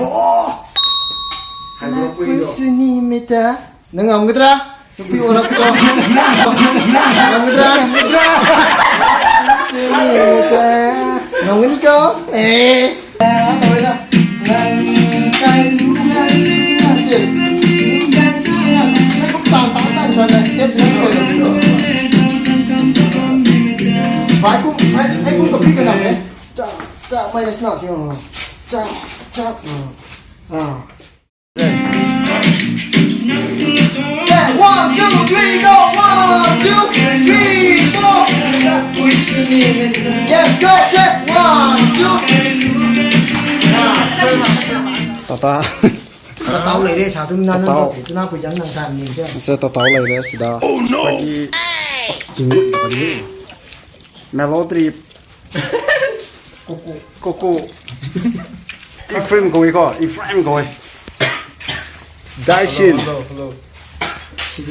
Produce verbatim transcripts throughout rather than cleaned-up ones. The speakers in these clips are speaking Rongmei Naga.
Oh! Hydro Queen do. Kuisini mita. Nang ngamgadra? Nupi ora ko. Ngamgadra? Kuisini mita. Ngamgani ko? Eh. Bai kum, ai, ai kum kapi ka nam e. Chak, chak, mai na sna siu. Chak, chak. Ah. Check, one, two, three, go. One, two, three, four. Yes, go, check. One, two. Tata. Tatau lei re, sa tum na nang Tatau. Ko, tu na pui jan nang tham ni je. Sa tatau lei re sida. Oh no. Pagi. Melody. Coco. Ephraim koi ko, Ephraim koi. Daisin. Hello, hello,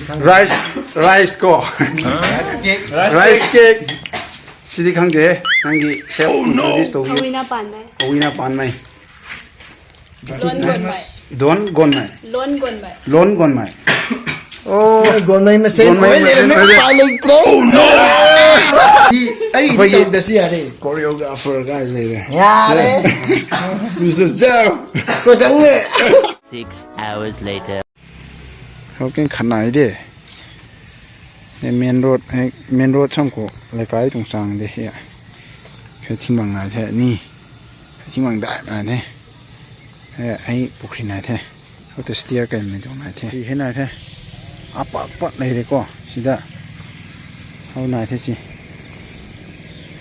hello. Rice, rice ko. Rice cake. Rice cake. Sidi khang de, nang di chef introduce to. Awina Panmei. Awina Panmei. Don Gonmei. Don Gonmei. Lon Gonmei. Lon Gonmei. Oh, Gonmei masei. Gonmei oi, le, masei, me, le. Pai lei tro. Oh, no. Di, ai, di, akhoi tau da si ya re. Choreographer guy le re. Ya re. Mister Zhao. Ko dang le. Six hours later. How can khanai de? Hei main road, hei main road sam khou leikai tuang chang de hei. Hei thingmang nai the ni. Hei thingmang dai nai the. Hei, hei pukhri nai the. How to stair kai mei tuang nai the. Hei, hei nai the. Apat pat lei re ko. Sida. How nai the si.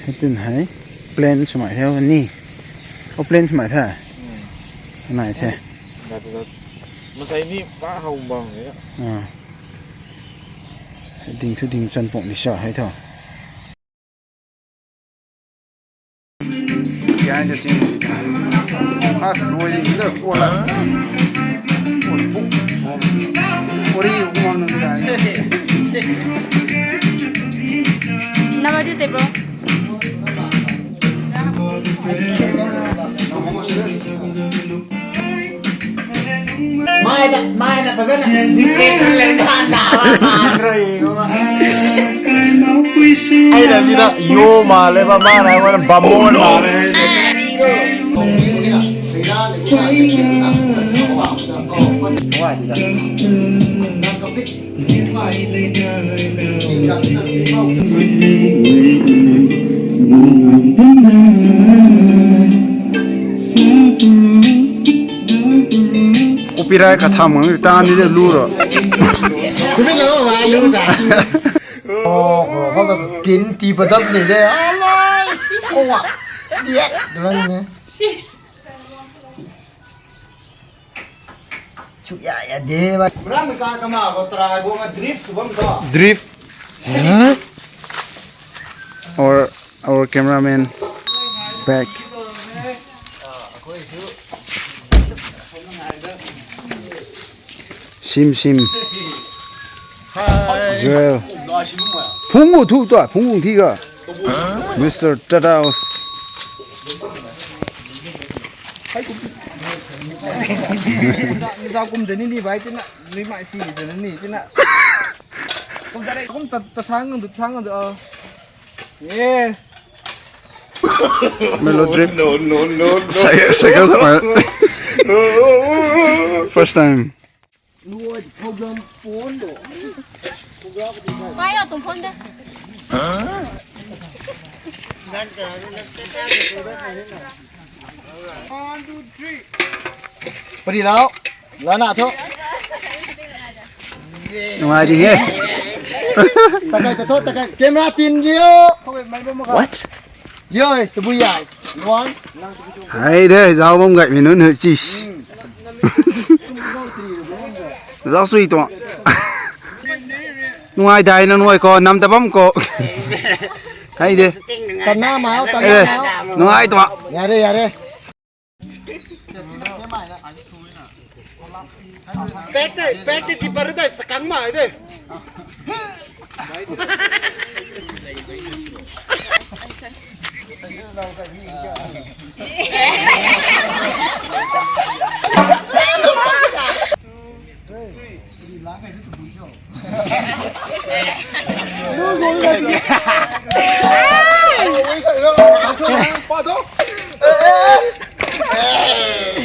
Hei tun hei. Plan swmei the ni. How plan swmei the. Nai the. Masei ni ka how bang e. Ah. Ding thu ding chan pung ni sa hei tho. Behind the scene. As boy in the corner. Ori, ori, one of the guys. Now what do you say, bro? Mai na, mai na, fazana depression le na na, na, na, na. Ai na sida yo ma le ba, ma na, ma na, bamon ma le. Copyright ka tham ngang ta ni de lu ro. Sumi lo, wai lu ta. Oh, oh, oh, kin ti padap ni de. Alai. Oh, wa. Diet, duan ni. Sis. Chu ya ya de ba. Bra mi ka kama ko try bo ma drift bam ko. Drift. Huh? Or our cameraman back. Sim sim. Joel. Phung gu thu ta, phung gu thi ga. Mister Tataus. Zau kum zani ni bai tina, ni mai si zani ni tina. Kum zani kum ta, ta sang ndu, ta sang ndu. Yes. Melo drip. No, no, no, no. Cycle, cycle. First time. Kaya tum phone de. One, two, three. Pari lao. Lana tho. Nungai di he. Takai ta tho, takai. Camera tin rio. What? Yoi, tabui yai. One. Hai de, zau bam gai mi nunc hei chi. Zau sui tuang. Nungai dai na nungai ko, nam ta bam ko. Hai de. Tana mau, tana mau. Nungai tuang. Yare, yare. Pek de, pek de, keeper de, sakang mai de.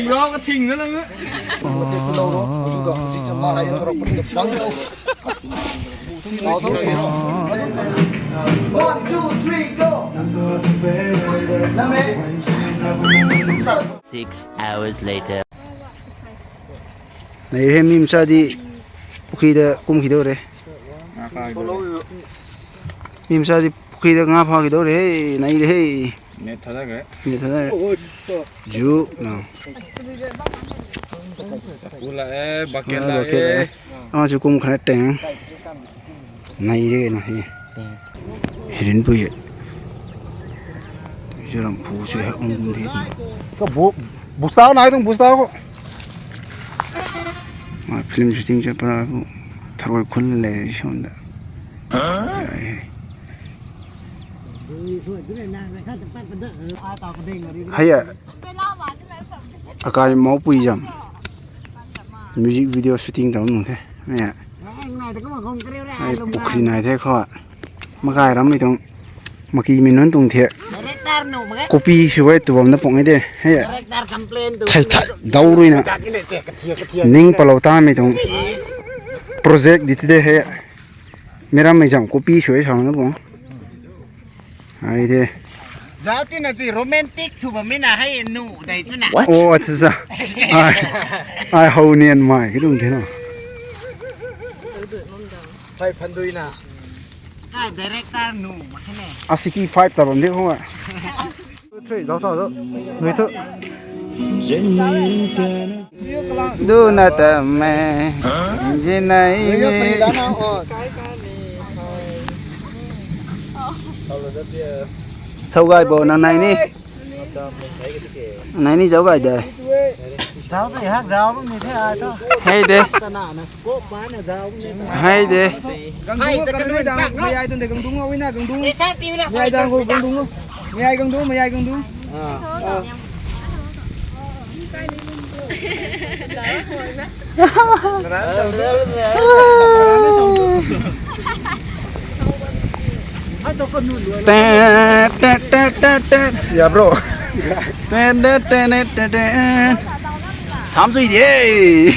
Bro, ka thing na lang. One, two, three, go. Six hours later. Nei re, mi masa di pukhi da kum khi do re. Mi masa di pukhi da nga pha khi do re. Nei re. Net tha da re. Net tha da re. Ju na. Ula e, bucket la e. Ama chu kum khana teng. Nei re na he. Hirin pui. Jaram phu chu he ung ung re. Ka bu, bu stau nai tung bu stau ko. Ma film shooting cha para bu tharoi khun le shon da. Haya. Akai mau pui jam. Music video shooting tau nung the. Mei a. Ai, pukhri nai the khou. Makai ram mei tuang. Maki mei nunc tuang the. Director nu mak ge. Copy sw e tu bam na pung e de. Hei. Director complain tu. Thai thai dau rui na. Ning palou ta mei tuang. Project di the de hei. Mei ram mei zam copy sw e sa na pung. Ai de. Zau tina chi romantic sw bam mei na hei nu dei chu na. What? Oh, acha acha. Ai. Ai hou nian mai ki tung the na. Phai phandui na. Kai director nu mak khe ne. Asiki five ta bam de khou a. Two, three, zau ta zo. Nui tu. Du na ta me. Ji nai ni. Sau gai bo nang nai ni. Nai ni zau gai de. Zau se hak zau ni the ai to. Hei de. Chana na scope ba na zau ni. Hei de. Gangdung, gangdung, mei ai tuang de gangdung, awina gangdung. Mei ai gangdung, gangdung. Mei ai gangdung, mei ai gangdung. Tat, tat, tat, tat, tat. Ya, bro. Tat, tat, tat, tat, tat, tat. Tham sui de.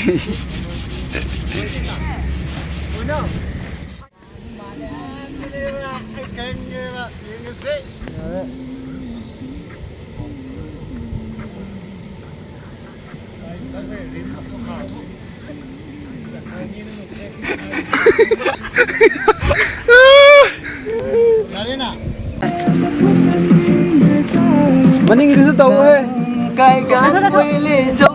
Maning itu sa tau eh. Kai gan pwede chok.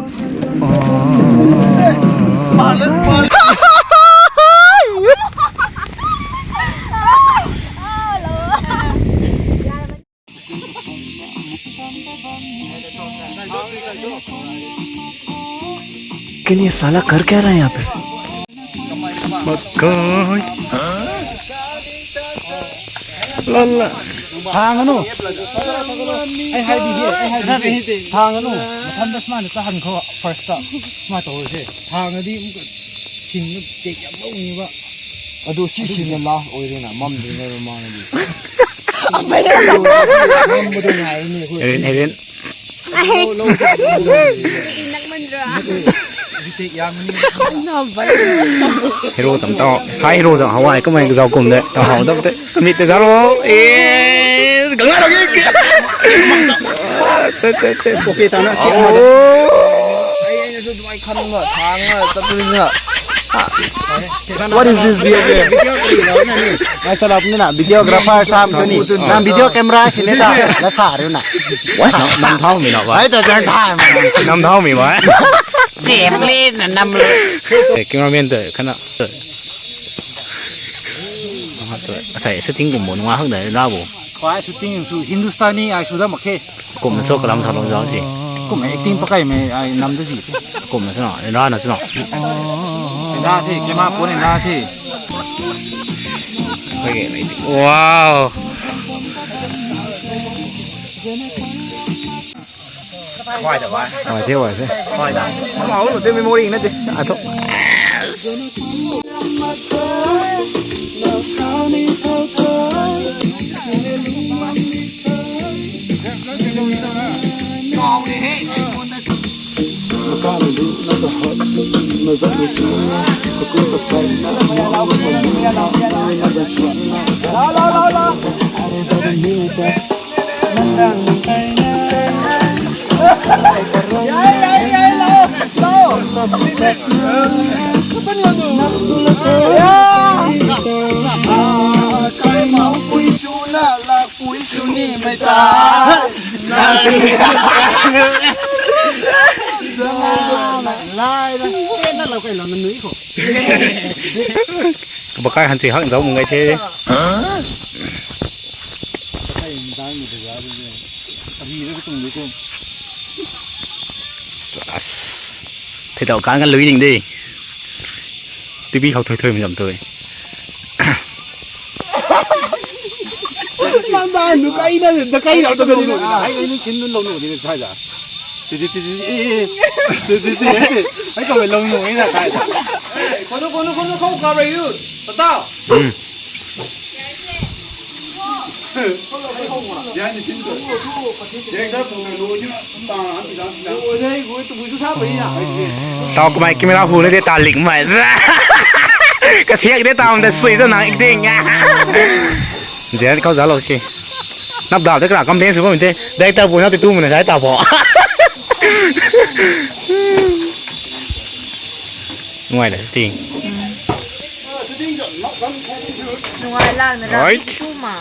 लेकिन ये साला कर क्या रहा है यहाँ पे? Makai. Lala. Thang ano. Ai hai di he, ai hai di he. Thang ano. Matham da sma na ta han kho first ta. Sma to he. Thang di. Sinna take yam lou ni ba. Adu si sinna last oirina mam dina mamna di. Abai. Mam bu dina ni ko. Eren, Eren. Inak mandra. Take yam ni. Hero tam tau. Sai hero zang hawai kamei zau kum de. Tau hau dam te. Kamit te zaro. Eh, ganga lagi. Che, che, che. Okay, tana. Oh. Ai, ai, na su duai khan nga, thang nga, tapri nga. What is this behavior? Ai, salap ni na, videographer sam tu ni. Na video camera si ni ta, na sa ri na. What? Nam thau mi na ba. Ai, ta jang thai ma. Nam thau mi ba. Che, please, na nam lo. Eh, cameraman te, khana. Asai shooting kum bo nunga hak dai ra bo. Khwai shooting su Hindustani ai su da mak khe. Kum na so kalam sa lo jao si. Kum acting pakai mei ai nam da ji. Kum na sna, ra na sna. Ra the, kema pon ra the. Okay, wow. Hoy the, hoy the, hoy the. Ama ulu te memory na te. A thu. Bakai han chui hak zau mung gai the. Thei tau kan kan lui ding de. Tibi khou thoi thoi mi zam tui. Nang da nu kai na, da kai na, da kai na. Ai, ai, ni sin nun lou nu ni thai da. Chi, chi, chi, chi, chi, chi, chi, chi, ai, ka lou nu ni na thai da. Kono, kono, kono, khou ka rei yu. Patau. Tau kamei camera hu le de ta lik mai. Ka thiak de ta da sui za nang acting. Zian kau za lou si. Nap dau de kra kam den su bam te. Dai ta bu na te tu mun sai ta bo. Ngai la shooting. Nungai lang na la. Right. Tu ma.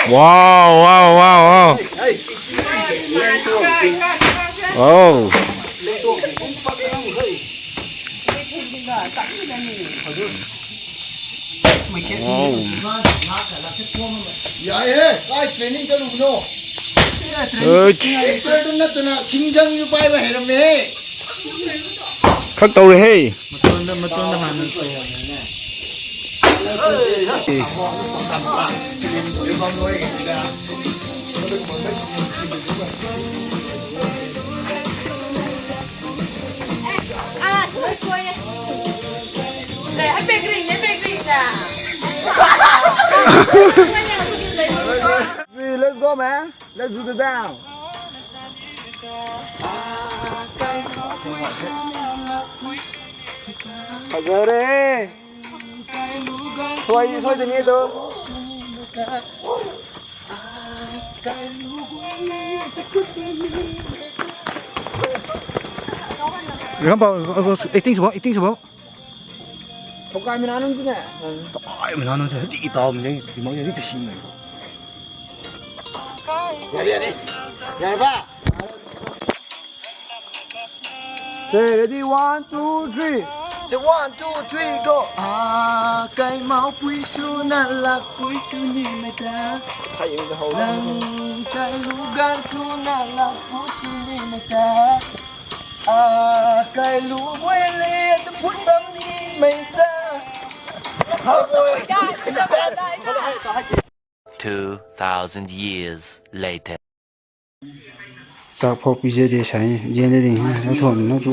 Wow, wow, wow, wow. Oh. Wow. Yai he, kai training chalu no. Oi. Training chalu na tana singjang yu pai ba he ram he. Khak tau re he. Matunda, matunda hana. Ah, suai suai. Eh, hai pek ring, hai pek ring na. Let's go, man. Let's do the down. Fazare. Suai, suai de ni to. Ram pa, acting sw bo, acting sw bo. Thokai mena nunc tu ne. Thokai mena nunc tu, di tau mei, di mak di tu sing mei. Ready, ready. Ready ba. Say ready, one, two, three. Say one, two, three, go. Ah, kai mau pui sw na lak pui sw ni mei ta. Hai, yung ta hou. Nang kai lu gan sw na lak pui sw ni mei ta. Ah, kai lu guay le ta phut bam ni mei ta. Two thousand years later. Chak phou pi ze de sai, zen de ding, na thon, na tu.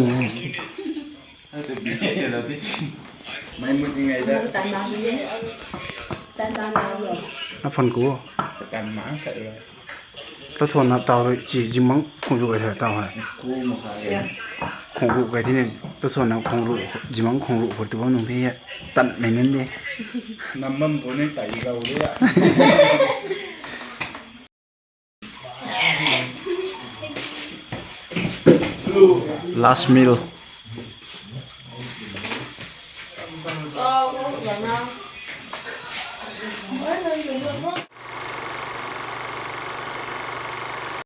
Na phon ku. Na thon na tau rui, chi, jimang khong zu kai the tau hai. Khong ru kai thini, na thon na khong ru, jimang khong ru khou tu bam nung the ya. Tan mei nunc de. Nam bam pu ne tai lou de ya. Last meal.